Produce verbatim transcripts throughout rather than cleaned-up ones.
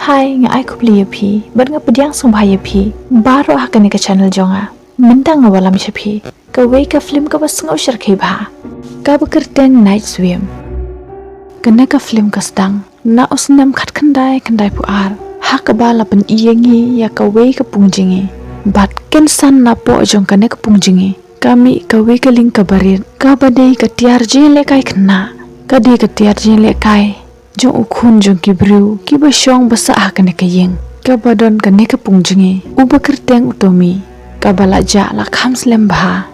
Hai, nga ai khublei ïa phi bad nga pdiang sngewbha ïa phi baroh ha kane ka channel jong nga. Mynta nga wallam sha phi kawei ka film kaba sngewsarong bha, kaba kyrteng Night Swim. Kane ka film ka sdang na u snem khatkhyndai khyndai phew ar, ha kaba la pyni ïa ngi ïa kawei ka pung jong ngi bad kynsan napoh jong kane ka pung jong ngi ka mih kawei ka lieng kaba rit, kaba dei ka tiar jingïalehkai khynnah, ka dei ka tiar jingïalehkai jong u khun jong ki briew kiba shong ba sah ha kane ka ïing kaba don kane ka pung jong ngi, uba kyrteng u Tommy, kaba la jah la kham slem bha.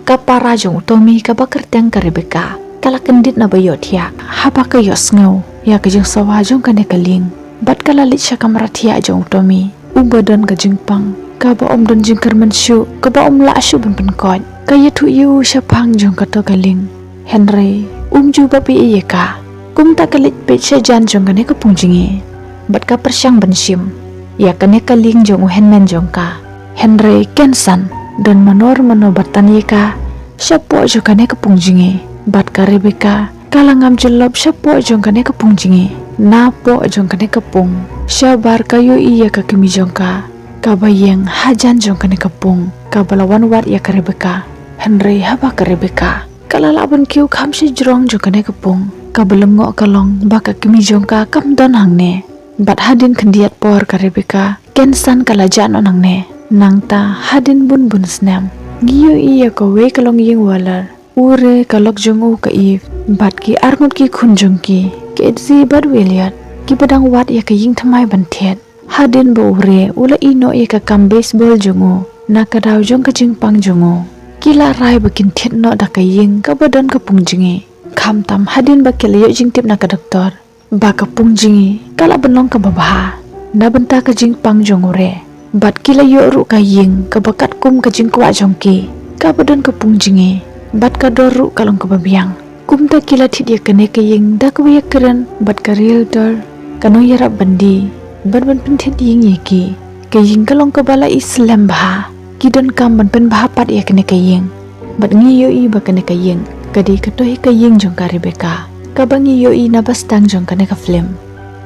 Ka para jong u Tommy kaba kyrteng ka Rebecca ka la kyndit naba ïohthiah haba ka ïohsngew ïa ka jingsawa jong kane ka lieng bad ka la leit sha kamra thiah jong u Tommy, uba don ka jingpang kaba ym don jingkyrmen shuh, kaba ym lah shuh ban pynkoit. Ka ïathuh ïa u shaphang jong kato ka lieng, hynrei um ju baphi ïa ka. Kumta ka leit peit sha jan jong kane ka pung jong ngi bad ka pyrshang ban shim ïa kane ka lieng jong u hynmen jong ka, hynrei kynsan don mano mano ba tan ïa ka shapoh jong kane ka pung jong ngi. Bad ka Rebecca ka la ngam jyllop shapoh jong kane ka pung jong ngi. Napoh jong kane ka pung shabar ka ïohi ïa ka kmie jong ka kaba ïeng hajan jong kane ka pung, kaba la wan wad ïa ka Rebecca. Hynrei haba ka Rebecca ka la lah ban kiew kham sha jrong jong kane ka pung, kaba lyngngoh ka long ba ka kmie jong ka kam don hangne. Bad hadien khyndiat por ka Rebecca kynsan ka la jah noh nangne. Nangta hadien bun bun snem ngi ïohi ïa kawei ka longïing walor, u re ka lok jong u ka Eve bad ki arngut ki khun jong ki, ka Itzy bad u Elliot, kiba dang wad ïa ka ïing thymmai ban thied. Hadien ba u re u la ïeh noh ïa ka kam baseball jong u na ka daw jong ka jingpang jong u, ki la rai ba kin thied noh da ka ïing kaba don ka pung jong ngi. Khamtam hadien ba ki la ïoh jingtip na ka doktor ba ka pung jong ngi ka lah ban long kaba bha na bynta ka jingpang jong u re. Bad ki la ïoh ruh ka ïing kaba katkum ka jingkwah jong ki, kaba don ka pung jong ngi, bad ka dor ruh ka long kaba biang. Kumta ki la thied ïa kane ka ïing da kaba ïakren bad ka realtor, ka nongïarap byndi, ban ban pynthied ïing ïa ki. Ka ïing ka long kaba la i slem bha, ki donkam ban pynbha pat ïa kane ka ïing. Bad ngi ïohi ba kane ka ïing ka dei kato hi ka ïing jong ka Rebecca, kaba ngi ïohi naba sdang jong kane ka film.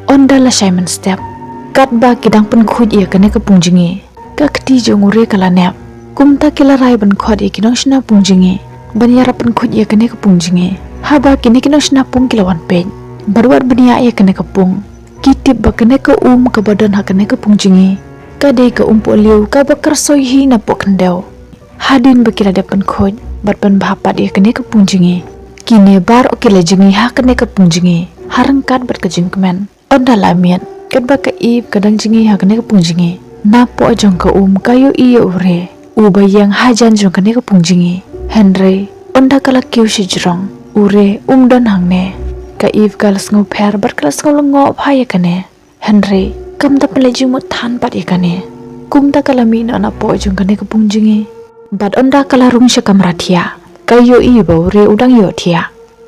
Ynda la shai mynstep, katba ki dang pynkhuid ïa kane ka pung jong ngi, ka kti jong u re ka la nep. Kumta ki la rai ban khot ïa ki nongshna pung jong ngi ban ïarap pynkhuid ïa kane ka pung jong ngi. Haba kine ki nongshna pung ki la wan peit bad wad bniah ïa kane ka pung, ki tip ba kane ka um kaba don ha kane ka pung jong ngi ka dei ka um pohliew kaba kyrsoi hi napoh khyndew. Hadien ba ki la dep pynkhuid bad pynbha pat ïa kane ka pung jong ngi, kine baroh ki la jngi ha kane ka pung jong ngi ha ryngkat bad ka jingkmen. Ynda la miet, katba ka Eve ka dang jngi ha kane ka pung jong ngi, napoh jong ka um ka ïohi ïa u re uba ïeng hajan jong kane ka pung jong ngi. Hynrei ynda ka la kiew sha jrong, u re um don hangne. Ka Eve ka la sngewpher bad ka la sngew lyngngoh bha ïa kane, hynrei kam da pynleit jingmut than pat ïa kane. Kumta ka la mih noh napoh jong kane ka pung jong ngi. Bad ynda ka la rung sha kamra thiah, ka ïohi ba u re u dang ïohthiah.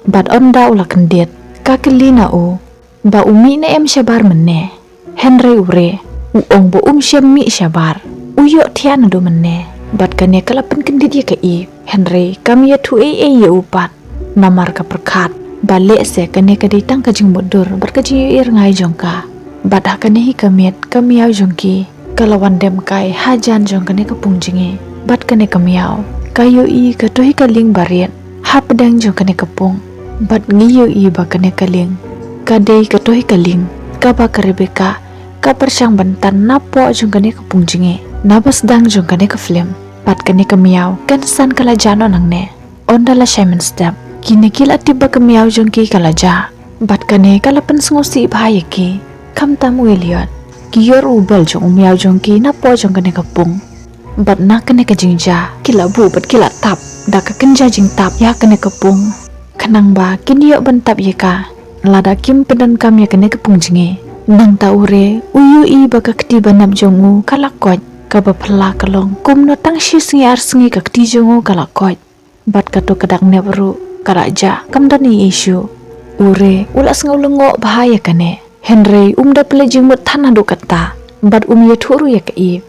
Bad ynda u la kyndit, ka kylli na u ba u mih ne em shabar mynne. Hynrei u re u ong ba um shym mih shabar, u ïohthiah naduh mynne. Bad kane ka la pynkyndit ïa ka Eve, hynrei kam ïathuh ei ei ïa u pat, namar ka pyrkhat ba lehse kane ka dei tang ka jingmutdur bad ka jingïohi rngai jong ka. Bad ha kane hi ka miet ka miaw jong ki ka la wan dem kai hajan jong kane ka pung jong ngi. Bad kane ka miaw ka ïohi kato hi ka lieng ba rit hapdeng jong kane ka pung. Bad ngi ïohi ba kane ka lieng ka dei kato hi ka lieng kaba ka Rebecca ka pyrshang ban tan napoh jong kane ka pung jong ngi naba sdang jong kane ka film. Bad kane ka miaw kynsan ka la jah noh nangne. Ynda la shai mynstep, kine ki la tip ba ka miaw jong ki ka la jah. Bad kane ka la pynsngewsih bha ïa ki. Khamtam u Elliot, ki ïoh ruh u bol jong u miaw jong ki napoh jong kane ka pung. Bad na kane ka jingjia ki la buh bad ki la tap da ka kynja jingtap ïa kane ka pung, khnang ba kin ïoh ban tap ïa ka lada kim pyndonkam ïa kane ka pung jong ngi. Nangta u re u ïohi ba ka kti ba nep jong u ka la koit. Kaba phylla ka long kumno tang shi sngi ar sngi ka kti jong u ka la koit. Bad kato ka dak nep ruh ka la jah kam don ei ei shuh. U re u la sngew lyngngoh bha ïa kane, hynrei um da pynleit jingmut than haduh katta bad um ïathuh ruh ïa ka Eve.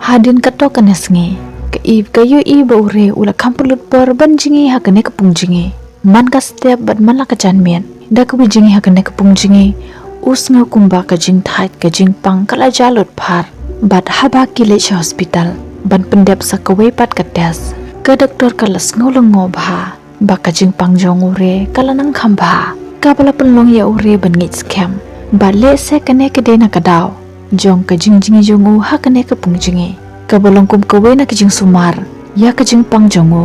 Hadien kato kane sngi ka Eve ka ïohi ba u re u la kham pynlut por ban jngi ha kane ka pung jong ngi. Man ka step bad man la ka janmiet, da kaba jngi ha kane ka pung jong ngi, U sngew kumba ka jingthait ka jingpang ka la jia lut phar. Bad haba ki leit sha hospital ban pyndep sa kawei pat ka test, ka doktor ka la sngew lyngngoh bha ba ka jingpang jong u Re ka la nang kham bha, kaba la pynlong ïa u Re ban ngeit skhem ba lehse kane ka dei na ka daw jong ka jingjngi jong u ha kane ka pung jngi, kaba long kum kawei na ka jingsumar ïa ka jingpang jong u.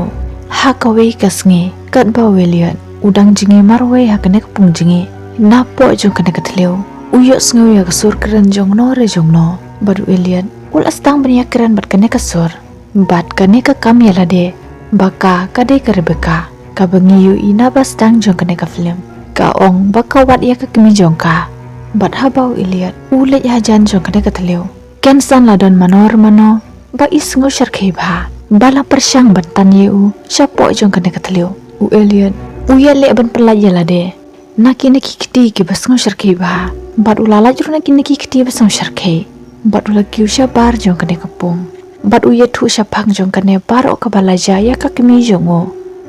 Ha kawei ka sngi, katba u Elliot u dang jngi marwei ha kane ka pung jngi, napoh jong kane ka thliew u ïohsngew ïa ka sur kren jongno re jongno. Bad u Elliot u la sdang ban ïakren bad kane ka sur. Bad kane ka kam ïa lade ba ka ka dei ka Rebecca, kaba ngi ïohi na ba sdang jong kane ka film. Ka ong ba ka wad ïa ka kmie jong ka. Bad haba u Elliot u leit hajan jong kane ka thliew, kynsan la don mano re mano ba i sngew shyrkhei bha, ba la pyrshang ban tan ïa u shapoh jong kane ka thliew. U Elliot u ïaleh ban pyllait ïa lade na kine ki kti kiba sngew shyrkhei bha. Bad u la lait ruh na kine ki kti ba sngew shyrkhei. Bad u la kiew shabar jong kane ka pung. Bad u ïathuh shaphang jong kane baroh kaba la jia ïa ka kmie jong u.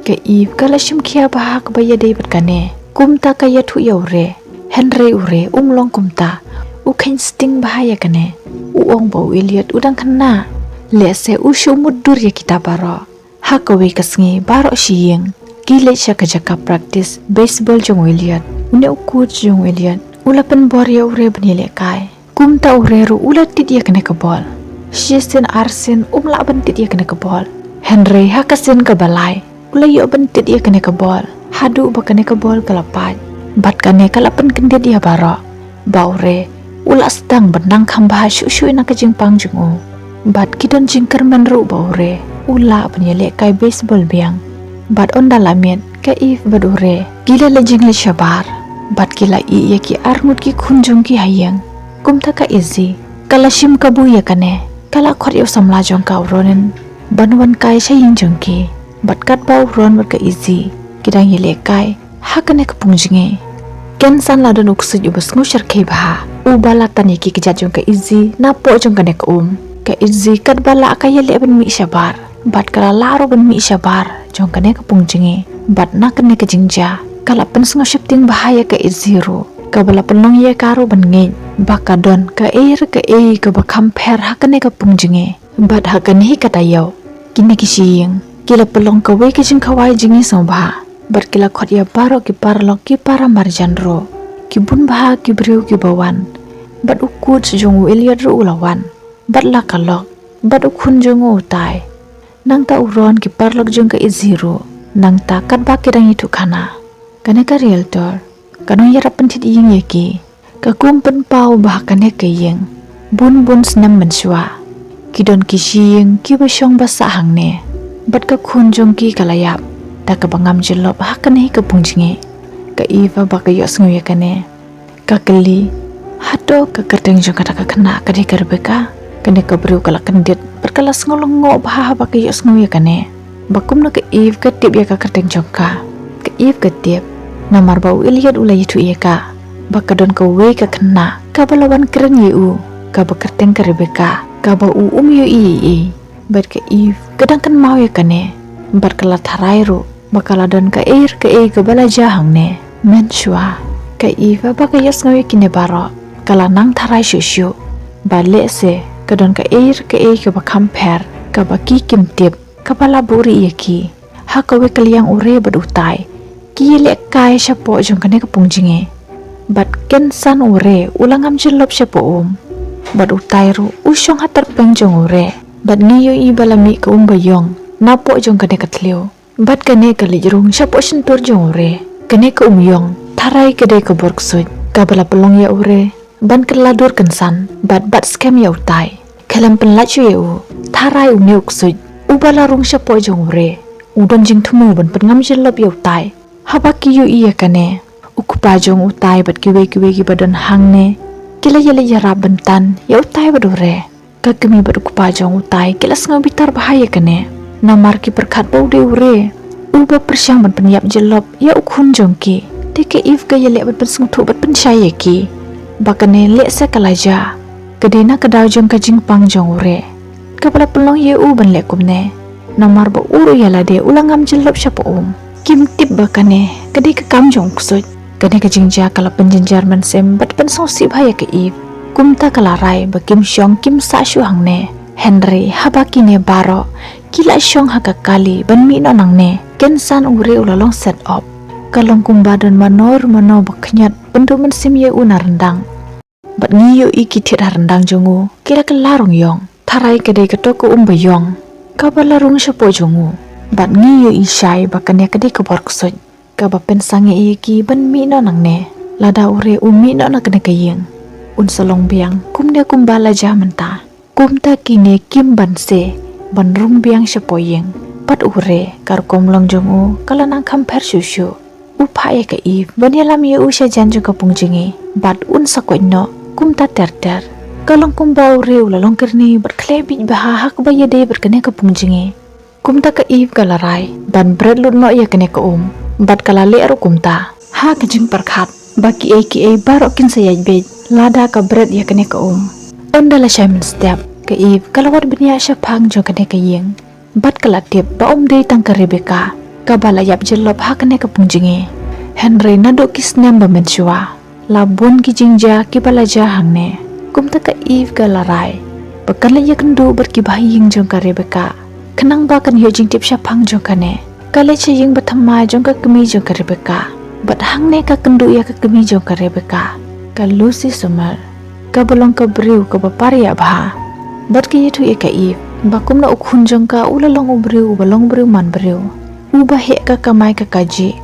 Ka Eve ka la shim khia bha ha kaba ïadei bad kane. Kumta ka ïathuh ïa u Re. Hynrei u Re um long kumta. U kheiñ sting bha ïa kane. U ong ba u Elliot u dang khynnah. Lehse u shu mutdur ïa kita baroh. Ha kawei ka sngi baroh shi ïing ki leit sha ka jaka practice baseball jong u Elliot. Une u coach jong u Elliot u la pynbor ïa u Re ban ïalehkai. Kumta u Re ruh u la tied ïa kane ka bol. Shisien arsien um lah ban tied ïa kane ka bol. Hynrei ha ka sien kaba lai u la ïoh ban tied ïa kane ka bol haduh ba kane ka bol ka la pait. Bad kane ka la pynkyndit ïa baroh ba u Re u la sdang ban nang kham bha shuh shuh na ka jingpang jong u. Bad ki don jingkyrmen ruh ba u Re u lah ban ïalehkai baseball biang. Bad ynda la miet, ka Eve bad u Re ki la leit jingleit shabar. Bad ki la ïeh ïa ki arngut ki khun jong ki ha ïing. Kumta ka Izzy ka la shim kabu ïa kane. Ka la khot ïa u samla jong ka u Ronan ban wan kai sha ïing jong ki. Bad katba u Ron bad ka Izzy ki dang ïalehkai ha kane ka pung jngi, kynsan la don u ksuid uba sngew shyrkhei bha uba la tan ïa ki kjat jong ka Izzy napoh jong kane ka um. Ka Izzy katba lah ka ïaleh ban mih shabar bad ka la lah ruh ban mih shabar jong kane ka pung jngi. Bad na kane ka jingjia ka la pynsngew sheptieng bha ïa ka Izzy ruh, kaba la pynlong ïa ka ruh ban ngeit ba ka don kaei re kaei kaba kham pher ha kane ka pung jngi. Bad ha kane hi ka taïew kine ki shi ïing ki la pynlong kawei ka jingkhawai jngi sngewbha. Bad ki la khot ïa baroh ki paralok ki para marjan ruh. Ki bun bha ki briew kiba wan. Bad u coach jong u Elliot ruh u la wan. Bad la ka lok bad u khun jong u Ty. Nangta u Ron, ki paralok jong ka Izzy ruh. Nangta katba ki dang ïathuh khana, kane ka realtor ka nongïarap pynthied ïing ïa ki ka kum pynpaw ba ha kane ka ïing bun bun snem mynshuwa ki don ki shi ïing kiba shong ba sah hangne. Bad ka khun jong ki ka la ïap da kaba ngam jyllop ha kane ka pung jngi. Ka Eve ba ka ïohsngew ïa kane ka kylli, hato ka kyrteng jong kata ka khynnah ka dei ka Rebecca? Kane ka briew ka la kyndit bad ka la sngew lyngngoh bha haba ka ïohsngew ïa kane. Ba kumno ka Eve ka tip ïa ka kyrteng jong ka? Ka Eve ka tip namar ba u Elliot u la ïathuh ïa ka ba ka don kawei ka khynnah kaba la wan kren ïa u, kaba kyrteng ka Rebecca, kaba u um ïohi ei ei. Bad ka Eve ka dang kynmaw ïa kane bad ka la tharai ruh ba ka la don kaei re kaei kaba la jia hangne mynshuwa. Ka Eve ba ka ïohsngew ïa kine baroh ka la nang tharai shuh shuh ba lehse ka don kaei re kaei kaba kham pher kaba ki kim tip, kaba la buhrieh ïa ki. Ha kawei ka liang u Ray bad u Ty ki ïalehkai shapoh jong kane ka pung jngi. Bad kynsan u Ray u la ngam jyllop shapoh um. Bad u Ty ruh u shong ha tyrpeng jong u Ray. Bad ngi ïohi ba la mih ka um ba ïong napoh jong kane ka thliew. Bad kane ka leit rung shapoh shyntur jong u Ray. Kane ka um ïong tharai ka dei ka bor ksuid kaba la pynlong ïa u Ray ban kylla dur kynsan bad bat skhem ïa u Ty. Khlem pynlait shuh ïa u, tharai une u ksuid uba la rung shapoh jong u Ray u don jingthmu ban pynngam jyllop ïa u Ty. Haba ki ïohi ïa kane, u kpa jong u Ty bad kiwei kiwei kiba don hangne ki la ïaleit ïarap ban tan ïa u Ty bad u Ray. Ka kmie bad u kpa jong u Ty ki la sngew bitar bha ïa kane namar ki pyrkhat ba u dei u Ray uba pyrshang ban pynïap jyllop ïa u khun jong ki. Te ka Eve ka ïaleh ban pynsngewthuh bad pynshai ïa ki ba kane lehse ka la jia ka dei na ka daw jong ka jingpang jong u Ray kaba la pynlong ïa u ban leh kumne. Namar ba u ruh ïa lade u la ngam jyllop shapoh um. Kim tip ba kane ka dei ka kam jong u ksuid. Kane ka jingjia ka la pynjynjar mynsiem bad pynsngewsih bha ïa ka Eve. Kumta ka la rai ba kim shong kim sah shuh hangne. Hynrei haba kine baroh ki la shong ha ka kali ban mih noh nangne, kynsan u re u la long set op. Ka long kumba don mano mano ba khñiot pynduh mynsiem ïa u na ryndang. Bad ngi ïohi ki thied ha ryndang jong u ki la kylla rung ïong. Tharai ka dei kato ka um ba ïong kaba la rung shapoh jong u. Bad ngi ïohi shai ba kane ka dei ka bor ksuid kaba pynsangeh ïa ki ban mih noh nangne. Lada u re u mih noh na kane ka ïing, un sa long biang kumne kumba la jia mynta. Kumta kine kim banse ban rung biang shapoh ïing. Bad u re, ka rukom long jong u ka la nang kham pher shuh shuh. U phah ïa ka Eve ban ïalam ïa u sha jan jong ka pung jngi bad un sa koit noh kumta ter ter. Ka long kumba u re u la long kyrni bad khleh bit bha ha kaba ïadei bad kane ka pung jngi. Kumta ka Eve ka la rai ban bret lut noh ïa kane ka um bad ka la leh ruh kumta. Ha ka jingpyrkhat ba kiei kiei baroh kin sa ïaid beit lada ka bret ïa kane ka um. Ynda la shai mynstep, ka Eve ka la wad bniah shaphang jong kane ka ïing bad ka la tip ba um dei tang ka Rebecca kaba la ïap jyllop ha kane ka pung jngi. Hynrei naduh ki snem ba mynshuwa, la bun ki jingjia kiba la jia hangne. Kumta ka Eve ka la rai ba kan leit ïakynduh bad ki bahaïing jong ka Rebecca, khnang ba kan ïoh jingtip shaphang jong kane. Ka leit sha ïing ba thymmai jong ka kmie jong ka Rebecca. Bad hangne ka kynduh ïa ka kmie jong ka Rebecca, ka Lucy Summer, kaba long ka briew kaba pariah bha. Bad ka ïathuh ïa ka Eve ba kumno u khun jong ka u la long u briew uba long briew man briew, uba heh ka kamai ka kajih.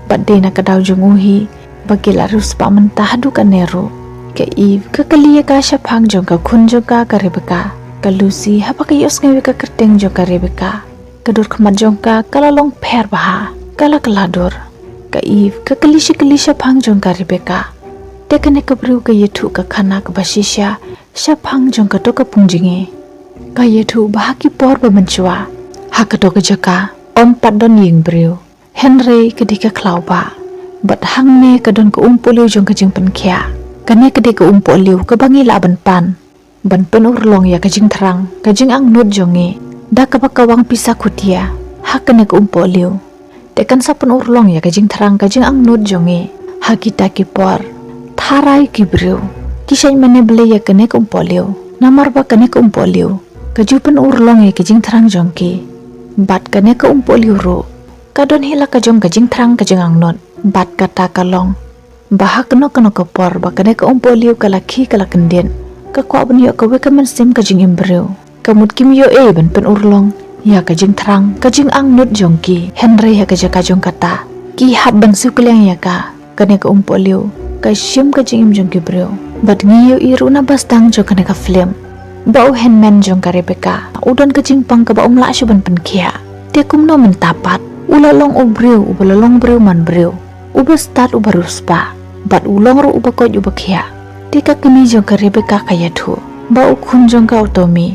Bad dei na ka daw jong u hi ba ki la riewspah mynta haduh kane ruh. Ka Eve ka kylli ïa ka shaphang jong ka khun jong ka, ka Rebecca. Ka Lucy, haba ka ïohsngew ïa ka kyrteng jong ka Rebecca, ka dur khmat jong ka ka la long pher bha, ka la kylla dur. Ka Eve ka kylli shi kylli shaphang jong ka Rebecca. Te kane ka briew ka ïathuh ka khana kaba shisha shaphang jong kato ka pung jngi. Ka ïathuh ba ha ki por ba mynshuwa, ha kato ka jaka ym pat don ïing briew. Hynrei ka dei ka khlaw bah. Bad hangne ka don ka umpohliew jong ka jingpynkhiah. Kane ka dei ka umpohliew kaba ngi lah ban pan ban pynurlong ïa ka jingthrang ka jingangnud jong ngi da kaba ka wang pisa khutia ha kane ka umpohliew. Te kan sa pynurlong ïa ka jingthrang ka jingangnud jong ngi ha kita ki por. Tharai ki briew ki shait mane blei ïa kane ka umpohliew, namar ba kane ka umpohliew ka ju pynurlong ïa ka jingthrang jong ki. Bad kane ka umpohliew ruh ka don hi la ka jong ka jingthrang ka jingangnud. Bad kata ka long ba ha kano kano ka por ba kane ka umpohliew ka la khie ka la kyndit, ka kwah ban ïoh kawei ka mynsiem ka jingim briew. Ka mut kim ïoh ei ban pynurlong ïa ka jingthrang ka jingangnud jong ki. Hynrei ha ka jaka jong kata, ki hap ban siew kylliang ïa ka, kane ka umpohliew ka shim ka jingim jong ki briew. Bad ngi ïohi ruh na ba sdang jong kane ka film ba u hynmen jong ka Rebecca u don ka jingpang kaba um lah shuh ban pynkhiah. Te kumno mynta pat, u la long u briew uba la long briew man briew, uba stad uba riewspah, bad u long ruh uba koit uba khiah. Te ka kmie jong ka Rebecca ka ïathuh ba u khun jong ka u Tommy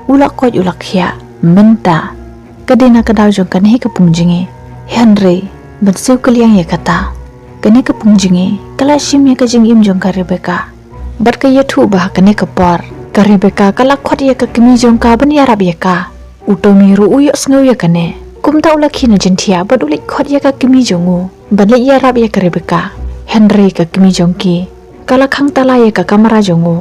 u la koit u la khiah mynta. Ka dei na ka daw jong kane hi ka pung jngi. Hynrei ban siew kylliang ïa kata, kane ka pung jngi ka la shim ïa ka jingim jong ka Rebecca. Bad ka ïathuh ba ha kane ka por ka Rebecca ka la khot ïa ka kmie jong ka ban ïarap ïa ka. U Tommy ruh u ïohsngew ïa kane. Kumta u la khie na jingthiah bad u leit khot ïa ka kmie jong u ban leit ïarap ïa ka Rebecca. Hynrei ka kmie jong ki ka la khang tala ïa ka kamra jong u.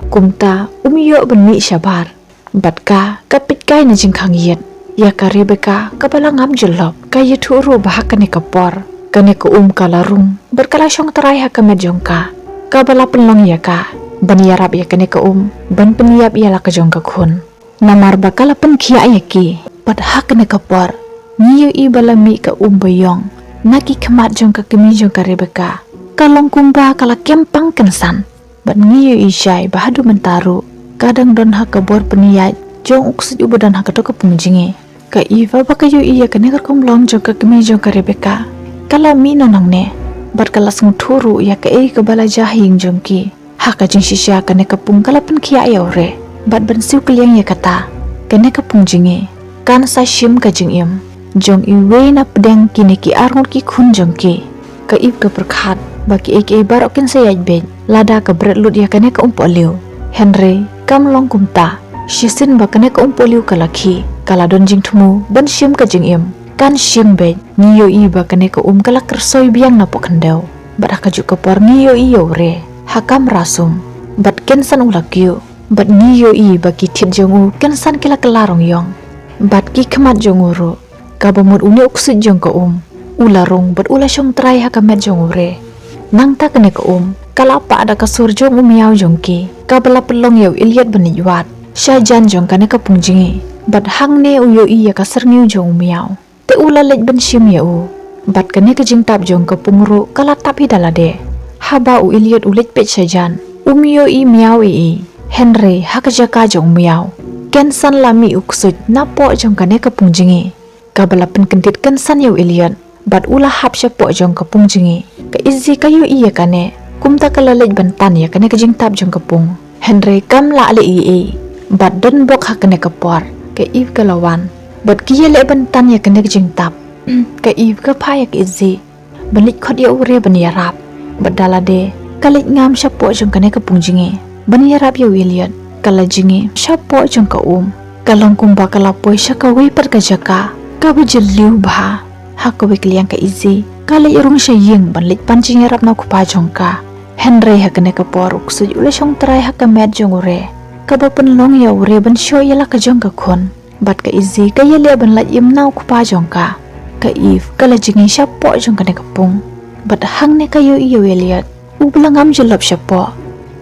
Kumta um ïoh ban mih shabar. Bad ka, ka peit kai na jingkhang ïit ïa ka Rebecca kaba la ngap jyllop. Ka ïathuh ruh ba ha kane ka por kane ka um ka la rung bad ka la shong trai ha ka met jong ka, kaba la pynlong ïa ka ban ïarap ïa kane ka um ban pynïap ïa la ka jong ka khun. Namar ba ka la pynkhiah ïa ki. Bad ha kane ka por ngi ïohi ba la mih ka um ba ïong na ki khmat jong ka kmie jong ka Rebecca. Ka long kumba ka la kem pang kynsan. Bad ngi ïohi shai ba haduh mynta ruh ka dang don ha ka bor pynïaid jong u ksuid uba don ha kato ka pung jngi. Ka Eve ba ka ïohi ïa kane ka rukom long jong ka kmie jong ka Rebecca, ka la mih noh nangne bad ka la sngewthuh ruh ïa kaei kaba la jia ha ïing jong ki. Ha ka jingshisha kane ka pung ka la pynkhiah ïa u re. Bad ban siew kylliang ïa kata, kane ka pung jngi kan sa shim ka jingim jong iwei na pdeng kine ki arngut ki khun jong ki. Ka Eve ka pyrkhat ba kiei kiei baroh kin sa ïaid beit lada ka bret lut ïa kane ka umpohliew. Hynrei kam long kumta. Shisien ba kane ka umpohliew ka la khie, ka la don jingthmu ban shim ka jingim. Kan shim beit. Ngi ïohi ba kane ka um ka la kyrsoi biang na pdeng khyndew. Bad ha kajuh ka por ngi ïohi ïa u Re ha kamra sum. Bad kynsan u la kiew. Bad ngi ïohi ba ki thied jong u kynsan ki la kylla rong ïong. Bad ki khmat jong u ruh, kaba mut une u ksuid jong ka um, u la rung bad u la shong trai ha ka met jong u Re. Nangta kane ka um ka la pah da ka sur jong u miaw jong ki, kaba la pynlong ïa u Elliot ban leit wad sha jan jong kane ka pung jngi. Bad hangne u ïohi ïa ka syrngiew jong u miaw. Te u la leit ban shim ïa u. Bad kane ka jingtap jong ka pung ruh ka la tap hi da lade. Haba u Elliot u leit peit sha jan, um ïohi miaw ei ei, hynrei ha ka jaka jong u miaw, kynsan la mih u ksuid napoh jong kane ka pung jngi, kaba la pynkyndit kynsan ïa u Elliot. Bad u la hap shapoh jong ka pung jngi. Ka Izzy ka ïohi ïa kane, kumta ka la leit ban tan ïa kane ka jingtap jong ka pung. Hynrei kam lah leh ei ei. Bad don bok ha kane ka por, ka Eve ka la wan. Bad ki ïaleh ban tan ïa kane ka jingtap. Ka Eve ka phah ïa ka Izzy ban leit khot ïa u Re ban ïarap. Bad da lade ka leit ngam shapoh jong kane ka pung jngi ban ïarap ïa u Elliot. Ka la jngi shapoh jong ka um, ka long kumba ka la poi sha kawei pat ka jaka kaba jylliew bha. Ha kawei ka liang ka Izzy ka leit rung sha ïing ban leit pan jingïarap na u kpa jong ka. Hynrei ha kane ka por u ksuid u la shong trai ha ka met jong u Re, kaba pynlong ïa u Re ban shoh ïa la ka jong ka khun. Bad ka Izzy ka ïaleh ban lait im na u kpa jong ka. Ka Eve ka la jngi shapoh jong kane ka pung. Bad hangne ka ïohi ïa u Elliot, uba la ngam jyllop shapoh.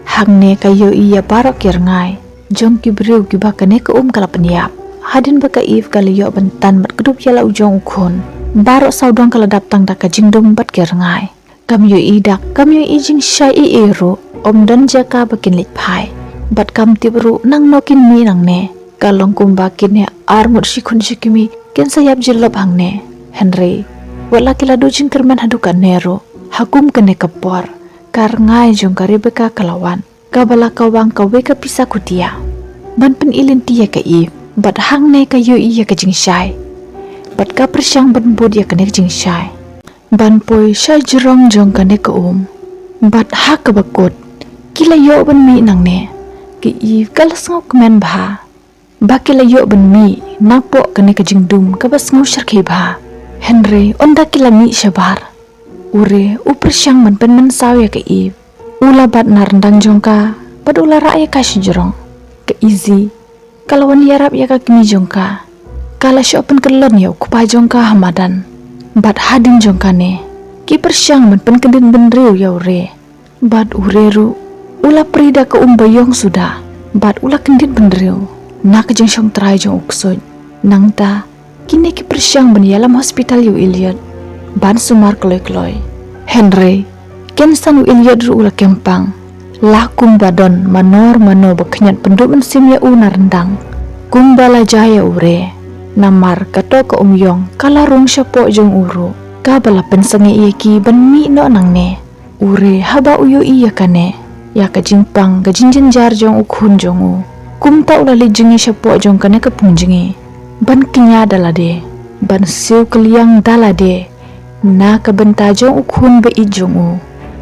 Hangne ka ïohi ïa baroh ki rngai jong ki briew kiba kane ka um ka la pynïap. Hadien ba ka Eve ka la ïoh ban tan bad kdup ïa la u jong u khun, baroh sawdong ka la dap tang da ka jingdum bad ki rngai. Kam ïohi dak, kam ïohi jingshai ei ei ruh, ym don jaka ba kin leit phai. Bad kam tip ruh nangno kin mih nangne. Ka long kumba kine arngut shi khun shi kmie kin sa ïap jyllop hangne. Hynrei wat la ki la duh jingkyrmen haduh katne ruh, ha kum kane ka por, ka rngai jong ka Rebecca ka la wan, kaba la kawang kawei ka pisa khutia ban pyni lynti ïa ka Eve. Bad hangne ka ïohi ïa ka jingshai. Bad ka pyrshang ban bud ïa kane ka jingshai ban poi sha jrong jong kane ka um. Bad ha kaba kut ki la ïoh ban mih nangne. Ka Eve ka la sngewkmen bha ba ki la ïoh ban mih napoh kane ka jingdum kaba sngewshyrkhei bha. Hynrei ynda ki la mih shabar, u Re u pyrshang ban pynmynsaw ïa ka Eve. U la bat na ryndang jong ka bad u la rah ïa ka sha jrong. Ka Izzy ka la wan ïarap ïa ka kmie jong ka. Ka la shoh pynkyllon ïa u kpa jong ka ha madan. Bad hadien jong kane ki pyrshang ban pynkyndit bynriew ïa u Re. Bad u Re ruh u la prie da ka um ba ïong suda bad u la kyndit bynriew na ka jingshong trai jong u ksuid. Nangta kine ki pyrshang ban ïalam hospital ïa u Elliot ban sumar kloi kloi. Hynrei kynsan u Elliot ruh u la kyrpang. La kumba don mano mano ba khñiot pynduh mynsiem ïa u na ryndang, kumba la jia ïa u Re. Namar kato ka um ïong ka la rung shapoh jong u ruh, kaba la pynsangeh ïa ki ban mih noh nangne. U Re haba u ïohi ïa kane, ïa ka jingpang ka jingjynjar jong u khun jong u, kumta u la leit jngi shapoh jong kane ka pung jngi ban kñia da lade, ban siew kylliang da lade na ka bynta jong u khun ba ïeit jong u.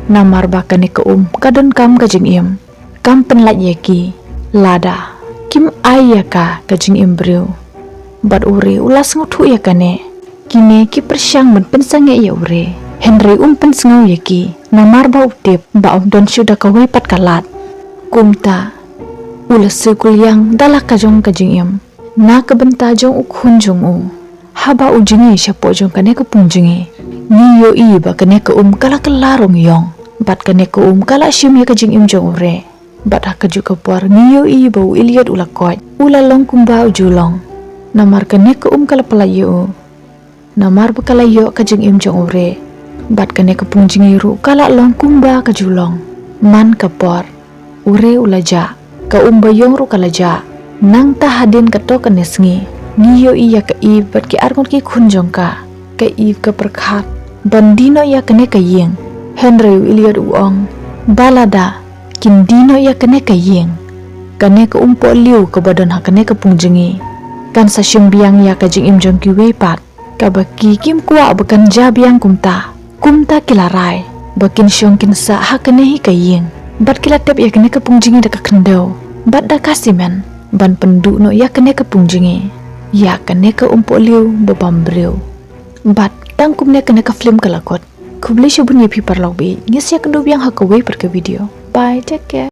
Namar ba kane ka um ka donkam ka jingim, kam pynlait ïa ki lada kim ai ïa ka ka jingim briew. Bad u Re u la sngewthuh ïa kane. Kine ki pyrshang ban pynsangeh ïa u Re, hynrei um pynsngew ïa ki, namar ba u tip ba um don shuh da kawei pat ka lad. Kumta u la siew kylliang da la ka jong ka jingim na ka bynta jong u khun jong u. Haba u jngi shapoh jong kane ka pung jngi, ngi ïohi ba kane ka um ka la kylla rong ïong, bad kane ka um ka la shim ïa ka jingim jong u Re. Bad ha kajuh ka por ngi ïohi ba u Elliot u la koit, u la long kumba u ju long. Namar kane ka um ka la pyllait ïa u, namar ba ka la ïoh ka jingim jong u Re. Bad kane ka pung jngi ruh ka la long kumba ka ju long. Man ka por u Re u la jah, ka um ba ïong ruh ka la jah. Nangta hadien kato kane sngi, ngi ïohi ïa ka Eve bad ki arngut ki khun jong ka. Ka Eve ka pyrkhat ban die noh ïa kane ka ïing, hynrei u Elliot u ong ba lada kin die noh ïa kane ka ïing, kane ka umpohliew kaba don ha kane ka pung jngi kan sa shim biang ïa ka jingim jong kiwei pat, kaba ki kim kwah ba kan jia biang kumta. Kumta ki la rai ba kin shong kin sah ha kane hi ka ïing, bad ki la tep ïa kane ka pung jngi da ka khyndew bad da ka simen ban pynduh noh ïa kane ka pung jngi, ïa kane ka umpohliew ba bam briew. Bad tang kumne kane ka film ka la kut. Khublei shibun ïa phi paralok bad ngin sa ïakynduh biang ha kawei pat ka video. Bye, take care.